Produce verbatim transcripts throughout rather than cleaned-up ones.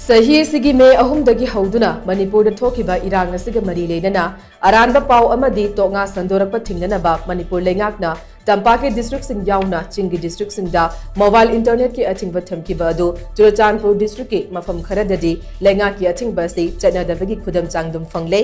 ꯆꯍꯤ ꯑꯁꯤꯒꯤ ꯃꯦ ꯑꯍꯨꯝꯗꯒꯤ ꯍꯧꯗꯨꯅ ꯃꯅꯤꯄꯨꯔꯗ ꯊꯣꯛꯈꯤꯕ ꯏꯔꯥꯡ ꯑꯁꯤꯒ ꯃꯔꯤ ꯂꯩꯅꯅ ꯑꯔꯥꯟꯕ ꯄꯥꯎ ꯑꯃꯗꯤ ꯇꯣꯛꯉꯥ ꯁꯟꯗꯣꯔꯛꯄ ꯊꯤꯡꯅꯅꯕ ꯃꯅꯤꯄꯨꯔ ꯂꯩꯉꯥꯛꯅ ꯇꯝꯄꯥꯛꯀꯤ ꯗꯤꯁꯇ꯭ꯔꯤꯛꯁꯤꯡ ꯌꯥꯎꯅ ꯆꯤꯡꯒꯤ ꯗꯤꯁꯇ꯭ꯔꯤꯛꯁꯤꯡꯗ ꯃꯣꯕꯥꯏꯜ ꯏꯟꯇꯔꯅꯦꯠꯀꯤ ꯑꯊꯤꯡꯕ ꯊꯝꯈꯤꯕ ꯑꯗꯨ ꯆꯨꯔꯆꯥꯟꯄꯨꯔ ꯗꯤꯁꯇ꯭ꯔꯤꯛꯀꯤ ꯃꯐꯝ ꯈꯔꯗꯗꯤ ꯂꯩꯉꯥꯛꯀꯤ ꯑꯊꯤꯡꯕ ꯑꯁꯤ ꯆꯠꯅꯗꯕꯒꯤ ꯈꯨꯗꯝ ꯆꯥꯡꯗꯝ ꯐꯪꯂꯦ꯫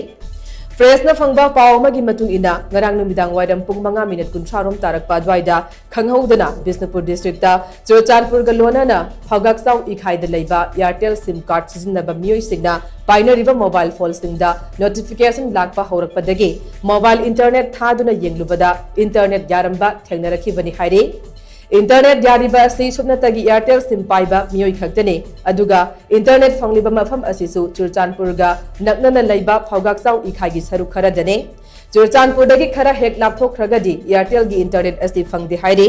ꯄ꯭ꯔꯦꯁꯅ ꯐꯪꯕ ꯄꯥꯎ ꯑꯃꯒꯤ ꯃꯇꯨꯡ ꯏꯟꯅ, ꯉꯔꯥꯡ ꯅꯨꯃꯤꯗꯥꯡ ꯋꯥꯏꯔꯝ ꯄꯨꯡ ꯃꯉꯥ ꯃꯤꯅꯤꯠ ꯀꯨꯟꯊ꯭ꯔꯥ ꯔꯣꯝ ꯇꯥꯔꯛꯄ ꯑꯗꯨꯋꯥꯏꯗ ꯈꯪꯍꯧꯗꯅ ꯕꯤꯁꯅꯨꯄꯨꯔ ꯗꯤꯁꯇ꯭ꯔꯤꯛꯇ ꯆꯨꯔꯆꯥꯟꯄꯨꯔꯒ ꯂꯣꯟꯅꯅ ꯐꯥꯎꯒꯥꯛꯆꯥꯎ ꯏꯈꯥꯏꯗ ꯂꯩꯕ ꯑꯦꯌꯥꯔꯇꯦꯜ ꯁꯤꯝ ꯀꯥꯔꯗ ꯁꯤꯖꯤꯟꯅꯕ ꯃꯤꯑꯣꯏꯁꯤꯡꯅ ꯄꯥꯏꯅꯔꯤꯕ ꯃꯣꯕꯥꯏꯜ ꯐꯣꯟꯁꯤꯡꯗ ꯅꯣꯇꯤꯐꯤꯀꯦꯁꯟ ꯂꯥꯛꯄ ꯍꯧꯔꯛꯄꯗꯒꯤ ꯃꯣꯕꯥꯏꯜ ꯏꯟꯇꯔꯅꯦꯠ ꯊꯥꯗꯨꯅ ꯌꯦꯡꯂꯨꯕꯗ ꯏꯟꯇꯔꯅꯦꯠ ꯌꯥꯔꯝꯕ ꯊꯦꯡꯅꯔꯛꯈꯤꯕꯅꯤ ꯍꯥꯏꯔꯤ꯫ ꯏꯟꯇꯔꯅꯦꯠ ꯌꯥꯔꯤꯕ ꯑꯁꯤ ꯁꯨꯞꯅꯇꯒꯤ ꯑꯦꯌꯥꯔꯇꯦꯜ ꯁꯤꯝ ꯄꯥꯏꯕ ꯃꯤꯑꯣꯏ ꯈꯛꯇꯅꯤ꯫ ꯑꯗꯨꯒ ꯏꯟꯇꯔꯅꯦꯠ ꯐꯪꯂꯤꯕ ꯃꯐꯝ ꯑꯁꯤꯁꯨ ꯆꯨꯔꯆꯥꯟꯄꯨꯔꯒ ꯅꯛꯅꯅ ꯂꯩꯕ ꯐꯥꯎꯒꯥꯛꯆꯥꯎ ꯏꯈꯥꯏꯒꯤ ꯁꯔꯨꯛ ꯈꯔꯗꯅꯤ꯫ ꯆꯨꯔꯆꯥꯟꯄꯨꯔꯗꯒꯤ ꯈꯔ ꯍꯦꯛ ꯂꯥꯞꯊꯣꯛꯈ꯭ꯔꯒꯗꯤ ꯑꯦꯌꯥꯔꯇꯦꯜꯒꯤ ꯏꯟꯇꯔꯅꯦꯠ ꯑꯁꯤ ꯐꯪꯗꯦ ꯍꯥꯏꯔꯤ꯫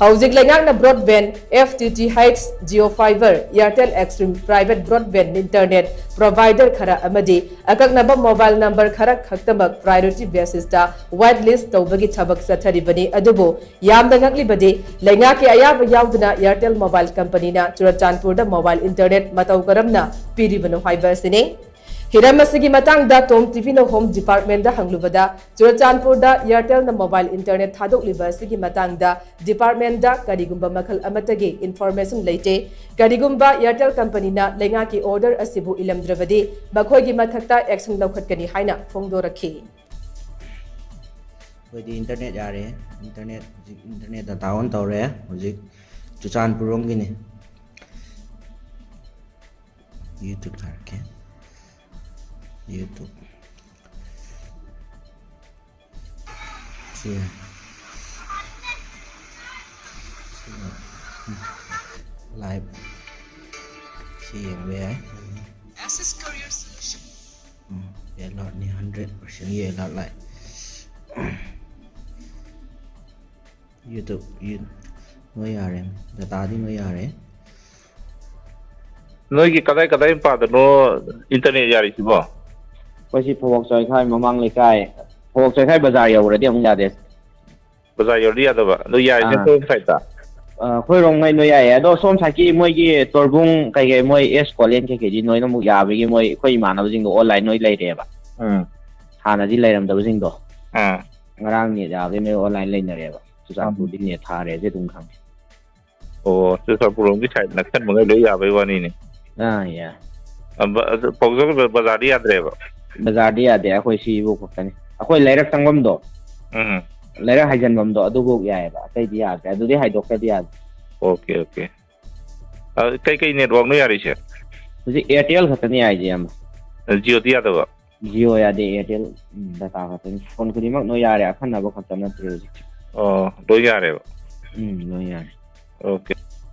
ꯍꯧꯖꯤꯛ ꯂꯩꯉꯥꯛꯅ broadband, F T T H, Jio fiber, Airtel Xtreme private broadband internet provider ꯈꯔ ꯑꯃꯗꯤ ꯑꯀꯛꯅꯕ ꯃꯣꯕꯥꯏꯜ ꯅꯝꯕꯔ ꯈꯔ ꯈꯛꯇꯃꯛ ꯄ꯭ꯔꯥꯏꯑꯣꯔꯤꯇꯤ ꯕꯦꯁꯤꯁꯇ ꯋꯥꯏꯠ ꯂꯤꯁ ꯇꯧꯕꯒꯤ ꯊꯕꯛ ꯆꯠꯊꯔꯤꯕꯅꯤ꯫ ꯑꯗꯨꯕꯨ ꯌꯥꯝꯅ ꯉꯛꯂꯤꯕꯗꯤ ꯂꯩꯉꯥꯛꯀꯤ ꯑꯌꯥꯕ ꯌꯥꯎꯗꯅ ꯑꯦꯌꯥꯔꯇꯦꯜ ꯃꯣꯕꯥꯏꯜ ꯀꯝꯄꯅꯤꯅ ꯆꯨꯔꯆꯥꯟꯄꯨꯔꯗ ꯃꯣꯕꯥꯏꯜ ꯏꯟꯇꯔꯅꯦꯠ ꯃꯇꯧ ꯀꯔꯝꯅ ꯄꯤꯔꯤꯕꯅꯣ ꯍꯥꯏꯕ ꯑꯁꯤꯅꯤ꯫ ꯍꯤꯔꯝ ꯑꯁꯤꯒꯤ ꯃꯇꯥꯡꯗ ꯇꯣꯝ ꯇꯤꯚꯤꯅ ꯍꯣꯝ ꯗꯤꯄꯥꯔꯠꯃꯦꯟꯗ ꯍꯪꯂꯨꯕꯗ, ꯆꯨꯔꯆꯥꯟꯄꯨꯔꯗ ꯑꯦꯌꯥꯔꯇꯦꯜꯅ ꯃꯣꯕꯥꯏꯜ ꯏꯟꯇꯔꯅꯦꯠ ꯊꯥꯗꯣꯛꯂꯤꯕ ꯑꯁꯤꯒꯤ ꯃꯇꯥꯡꯗ ꯗꯤꯄꯥꯔꯠꯃꯦꯟꯗ ꯀꯔꯤꯒꯨꯝꯕ ꯃꯈꯜ ꯑꯃꯠꯇꯒꯤ ꯏꯟꯐꯣꯔꯃꯦꯁꯟ ꯂꯩꯇꯦ꯫ ꯀꯔꯤꯒꯨꯝꯕ ꯑꯦꯌꯥꯔꯇꯦꯜ ꯀꯝꯄꯅꯤꯅ ꯂꯩꯉꯥꯛꯀꯤ ꯑꯣꯔꯗꯔ ꯑꯁꯤꯕꯨ ꯏꯜꯂꯝꯗ꯭ꯔꯕꯗꯤ ꯃꯈꯣꯏꯒꯤ ꯃꯊꯛꯇ ꯑꯦꯛꯁꯟ ꯂꯧꯈꯠꯀꯅꯤ ꯍꯥꯏꯅ ꯐꯣꯡꯗꯣꯔꯛꯈꯤ꯫ ꯑꯩꯈꯣꯏꯗꯤ ꯏꯟꯇꯔꯅꯦꯠ ꯌꯥꯔꯦ, ꯏꯟꯇꯔꯅꯦꯠ, ꯍꯧꯖꯤꯛ ꯏꯟꯇꯔꯅꯦꯠ ꯗꯇꯥ ꯑꯣꯟ ꯇꯧꯔꯦ꯫ ꯍꯧꯖꯤꯛ ꯆꯨꯔꯆꯥꯟꯄꯨꯔ ꯔꯣꯝꯒꯤꯅꯤ꯫ ꯌꯨꯇ꯭ꯌꯨꯕ ꯊꯥꯔꯛꯀꯦ꯫ ꯌꯨꯇ꯭ꯌꯨꯕ꯫ ꯁꯤ꯫ ꯁꯤꯅ ꯂꯥꯏꯚ꯫ ꯁꯤ ꯌꯦꯡꯕ ꯌꯥꯏ꯫ ꯎꯝ, ꯑꯦꯂꯥꯔꯠꯅꯤ, ꯍꯟꯗ꯭ꯔꯦꯠ ꯄꯥꯔꯁꯦꯟꯒꯤ ꯑꯦꯂꯥꯔꯠ ꯂꯥꯛꯑꯦ꯫ ꯌꯨꯇ꯭ꯌꯨꯕ, ꯌꯨ-, ꯂꯣꯏ ꯌꯥꯔꯦ꯫ ꯗꯇꯥꯗꯤ ꯂꯣꯏ ꯌꯥꯔꯦ꯫ ꯅꯣꯏꯒꯤ ꯀꯗꯥꯏ ꯀꯗꯥꯏ ꯃꯄꯥꯗꯅꯣ ꯏꯟꯇꯔꯅꯦꯠ ꯌꯥꯔꯤꯁꯤꯕꯣ? ꯑꯩꯈꯣꯏ ꯁꯤ ꯐꯧꯕꯥꯛ ꯆꯥꯏꯈꯥꯏ ꯃꯃꯥꯡ ꯂꯩꯀꯥꯏ, ꯐꯧꯕꯥꯛ ꯆꯥꯏꯈꯥꯏ ꯕꯖꯥꯔ ꯌꯧꯔꯗꯤ ꯑꯃꯨꯛ ꯌꯥꯗꯦ꯫ ꯕꯖꯥꯔ ꯌꯧꯔꯗꯤ ꯌꯥꯗꯕ, ꯑꯗꯨ ꯌꯥꯔꯤꯁꯦ ꯑꯥ꯫ ꯀꯔꯣꯝ ꯁꯥꯏꯠꯇ? ꯑ, ꯑꯩꯈꯣꯏꯔꯣꯝꯉꯩ ꯅꯣꯏ ꯌꯥꯏꯌꯦ꯫ ꯑꯗꯣ ꯁꯣꯝ ꯁꯥꯏꯠꯀꯤ ꯃꯣꯏꯒꯤ ꯇꯣꯔꯕꯨꯡ ꯀꯩꯀꯩ, ꯃꯣꯏ ꯑꯦꯁ ꯀꯣꯂꯦꯟ ꯀꯩꯀꯩꯗꯤ ꯅꯣꯏꯅ ꯑꯃꯨꯛ ꯌꯥꯕꯒꯤ, ꯃꯣꯏ, ꯑꯩꯈꯣꯏ ꯏꯃꯥꯟꯅꯕꯁꯤꯡꯗꯣ ꯑꯣꯟꯂꯥꯏꯟ ꯅꯣꯏ ꯂꯩꯔꯦꯕ꯫ ꯎꯝ꯫ ꯍꯥꯟꯅꯗꯤ ꯂꯩꯔꯝꯗꯕꯁꯤꯡꯗꯣ꯫ ꯑꯥ꯫ ꯉꯔꯥꯡ ꯅꯦꯠ ꯌꯥꯕꯒꯤ ꯃꯣꯏ ꯑꯣꯟꯂꯥꯏꯟ ꯂꯩꯅꯔꯦꯕ꯫ ꯆꯨꯔꯆꯥꯟꯄꯨꯔꯗꯤ ꯎꯝ꯫ ꯅꯦꯠ ꯊꯥꯔꯦ, ꯑꯗꯨ ꯑꯗꯨꯝ ꯈꯪꯉꯦ꯫ ꯑꯣ, ꯆꯨꯔꯆꯥꯟꯄꯨꯔ ꯂꯣꯝꯒꯤ ꯁꯥꯏꯠ ꯅꯛꯁꯟꯕꯉꯩ ꯂꯣꯏ ꯌꯥꯕꯩ ꯋꯥꯅꯤꯅꯦ꯫ ꯑꯥ, ꯌꯥ꯫ ꯑ, ꯕ-, ꯑꯗꯨ ꯄꯥꯎꯖꯧ ꯕ-, ꯕꯖꯥꯔꯗꯤ ꯌꯥꯗ꯭ꯔꯦꯕ? ꯕꯖꯥꯔꯗꯤ ꯌꯥꯗꯦ, ꯑꯩꯈꯣꯏ ꯁꯤꯕꯨ ꯈꯛꯇꯅꯤ꯫ ꯑꯩꯈꯣꯏ ꯂꯩꯔꯛ ꯆꯪꯐꯝꯗꯣ, ꯎꯝ꯫ ꯂꯩꯔꯛ ꯍꯥꯏꯖꯟꯐꯝꯗꯣ, ꯑꯗꯨꯐꯥꯎ ꯌꯥꯏꯑꯕ, ꯑꯇꯩꯗꯤ ꯌꯥꯗ꯭ꯔꯦ꯫ ꯑꯗꯨꯗꯤ ꯍꯥꯏꯗꯣꯛꯇ꯭ꯔꯗꯤ ꯌꯥꯗꯦ꯫ Okay, okay. ꯑ, ꯀꯩꯀꯩ ꯅꯦꯠꯋꯥꯛꯅꯣ ꯌꯥꯔꯤꯁꯦ? ꯍꯧꯖꯤꯛ ꯑꯦꯌꯥꯔꯇꯦꯜ ꯈꯛꯇꯅꯤ ꯌꯥꯏꯁꯦ, ꯏꯌꯥꯝꯕ꯫ ꯑ, ꯖꯤꯑꯣꯗꯤ ꯌꯥꯗꯕ? ꯖꯤꯑꯣ ꯌꯥꯗꯦ, ꯑꯦꯌꯥꯔꯇꯦꯜ, ꯎꯝ, ꯗꯇꯥ ꯈꯛꯇꯅꯤ꯫ ꯐꯣꯟ ꯈꯨꯗꯤꯡꯃꯛ ꯂꯣꯏ ꯌꯥꯔꯦ, ꯑꯈꯟꯅꯕ ꯈꯛꯇ ꯅꯠꯇ꯭ꯔꯦ ꯍꯧꯖꯤꯛ꯫ ꯑꯣ, ꯂꯣꯏ ꯌꯥꯔꯦꯕ? ꯎꯝ, ꯂꯣꯏ ꯌꯥꯔꯦ꯫ ꯑꯣꯀꯦ꯫